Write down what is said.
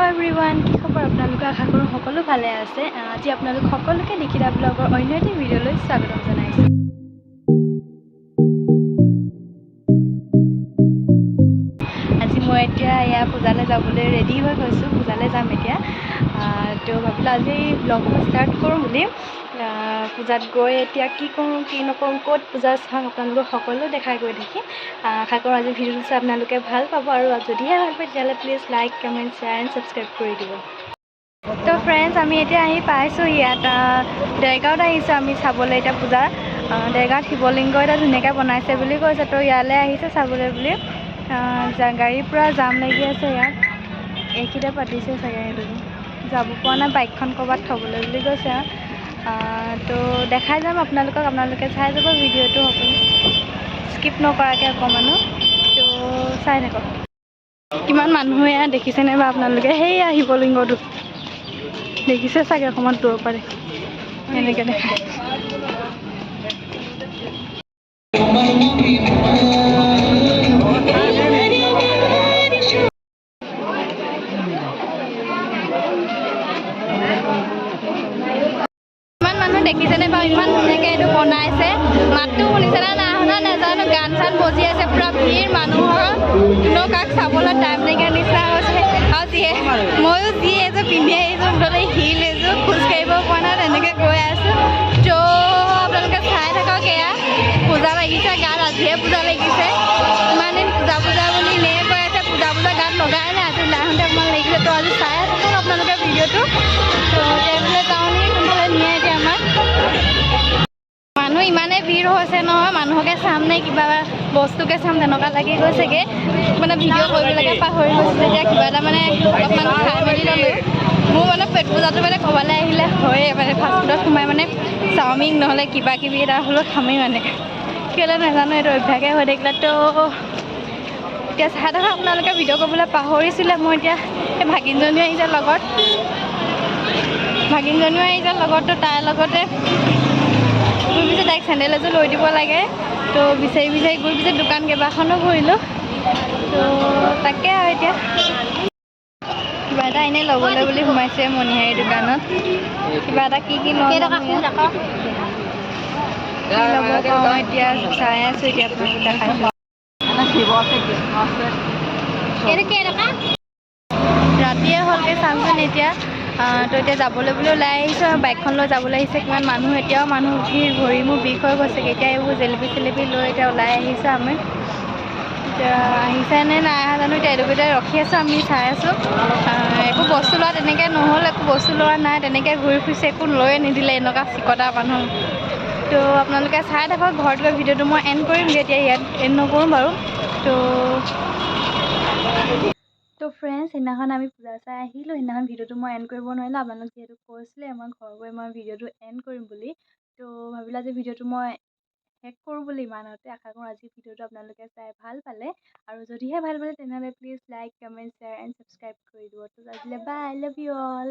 Everyone, কি খবৰ আপোনালোকৰ? আশা কৰোঁ সকলো ভালে আছে। আজি আপোনালোক সকলোকে নিখিতা ব্লগৰ অন্য এটি ভিডিঅ'লৈ স্বাগতম জনাইছোঁ। আজি মই এতিয়া এয়া পূজালৈ যাবলৈ ৰেডি হৈ গৈছোঁ, পূজালৈ যাম এতিয়া। তো ভাবিলোঁ আজি ব্লগটো ষ্টাৰ্ট কৰোঁ বুলি। পূজাত গৈ এতিয়া কি কৰোঁ কি নকৰোঁ, ক'ত পূজা চাম আপোনালোকক সকলো দেখাই গৈ থাকিম। আশা কৰোঁ আজি ভিডিঅ'টো চাই আপোনালোকে ভাল পাব, আৰু যদিহে ভাল পায় তেতিয়াহ'লে please like, comment, share and subscribe কৰি দিব। তো ফ্ৰেণ্ডছ, আমি এতিয়া আহি পাইছোঁ ইয়াত, দেৰগাঁৱত আহিছোঁ আমি চাবলৈ এতিয়া পূজা। দেৰগাঁৱত শিৱলিংগ এটা ধুনীয়াকৈ বনাইছে বুলি কৈছে, তো ইয়ালৈ আহিছে চাবলৈ বুলি। গাড়ীৰ পূৰা জাম লাগি আছে ইয়াত, এইখিনিতে পাতিছে চাগে, সেইটো যাব পৰা নাই, বাইকখন ক'ৰবাত থ'বলৈ বুলি কৈছে। তো দেখাই যাম আপোনালোকক, আপোনালোকে চাই যাব ভিডিঅ'টো সকলো স্কিপ নকৰাকৈ অকণমানো, তো চাই থাকক। কিমান মানুহ এয়া দেখিছেনে বাৰু আপোনালোকে? সেইয়া শিৱলিংগটো দেখিছে চাগে অকণমান দূৰৰ পৰা দেখি এনেকৈ দেখায়। ইমান মানুহ দেখিছেনে বাৰু? ইমান ধুনীয়াকৈ এইটো বনাইছে। মাতটো শুনিছেনে নাই শুনা নাজানো, গান চান বজি আছে, পূৰা ভিৰ মানুহৰ, কোনো কাক চাবলৈ টাইম নাইকিয়া নিচিনা হৈছে। আৰু যিয়ে ময়ো যি এযোৰ পিন্ধি আহিছোঁ, মুঠতে হিল এযোৰ, খোজকাঢ়িব পৰা নাই, তেনেকৈ গৈ আছোঁ। তো আপোনালোকে চাই থাকক, এয়া পূজা লাগিছে গাত, আজিহে পূজা লাগিছে। ইমান দিন পূজা পূজা বুলি এনেই কৈ আছে, পূজা পূজা গাত লগাই নাই, আজি ওলাই আহোঁতে অকণমান লাগিছে। তো আজি চাই থাকক আপোনালোকে ভিডিঅ'টো। তো এতিয়া যাওঁ নেকি, কোনফালে নিয়ে এতিয়া আমাক। মানুহ ইমানেই ভিৰ হৈছে নহয়, মানুহকে চাম নে কিবা বস্তুকে চাম তেনেকুৱা লাগি গৈছেগৈ। মানে ভিডিঅ' কৰিবলৈকে পাহৰি গৈছিলোঁ। এতিয়া কিবা এটা মানে অলপমান খাই মেলি ল'লোঁ। মোৰ মানে পেট পূজাটো মানে ক'ৰবালৈ আহিলে হয়েই, মানে ফাষ্টফুডত সোমাই মানে চাওমিন নহ'লে কিবা কিবি এটা হ'লেও খামেই, মানে কেলৈ নাজানো, এইটো অভ্যাসে হৈ থাকিলে। তো এতিয়া চাই থাকক আপোনালোকে, ভিডিঅ' কৰিবলৈ পাহৰিছিলে মই। এতিয়া এই ভাগিনজনীও আহিছে লগত, ভাগিনজনীও আহিছে লগত, তো তাইৰ লগতে গৈ পিছে তাইক চেণ্ডেল এযোৰ লৈ দিব লাগে। তো বিচাৰি বিচাৰি গৈ পিছে দোকান কেইবাখনো ঘূৰিলোঁ। তো তাকে আৰু এতিয়া কিবা এটা এনেই ল'বলৈ বুলি সোমাইছে মণিহাৰী দোকানত, কিবা এটা কি কি লওঁ কি ল'ব পাৰোঁ এতিয়া চাই আছোঁ। এতিয়া আপোনালোক দেখাইছোঁ। ৰাতিয়ে হ'লগৈ চাওকচোন এতিয়া। তো এতিয়া যাবলৈ বুলি ওলাই আহিছোঁ আৰু বাইকখন লৈ যাবলৈ আহিছে। কিমান মানুহ, এতিয়াও মানুহ উঠি ভৰি মোৰ বিষ হৈ গৈছেগৈ। এতিয়া এইবোৰ জেলেপি চেলেপি লৈ এতিয়া ওলাই আহিছোঁ আমি। এতিয়া আহিছে নে নাই অহা জানো, এতিয়া এইটো ৰখি আছোঁ আমি, চাই আছোঁ। একো বস্তু লোৱা তেনেকৈ নহ'ল, একো বস্তু লোৱা নাই, তেনেকৈ ঘূৰি ফুৰিছে, একো লৈয়ে নিদিলে, এনেকুৱা চিকতা মানুহ। তো আপোনালোকে চাই থাকক, ঘৰত গৈ ভিডিঅ'টো মই এণ্ড কৰিমগৈ, এতিয়া ইয়াত এণ্ড নকৰোঁ বাৰু। তো তো ফ্ৰেণ্ডছ, সেইদিনাখন আমি পূজা চাই আহিলোঁ, সেইদিনাখন ভিডিঅ'টো মই এণ্ড কৰিব নোৱাৰিলোঁ। আপোনালোক যিহেতু কৈছিলে মই ঘৰ গৈ মই ভিডিঅ'টো এণ্ড কৰিম বুলি, তো ভাবিলোঁ আজি ভিডিঅ'টো মই শেষ কৰোঁ বুলি ইমানতে। আশা কৰোঁ আজি ভিডিঅ'টো আপোনালোকে চাই ভাল পালে, আৰু যদিহে ভাল পালে তেনেহ'লে please like, comment, share and subscribe কৰি দিব। তো আজিলৈ বাই, লাভ you all.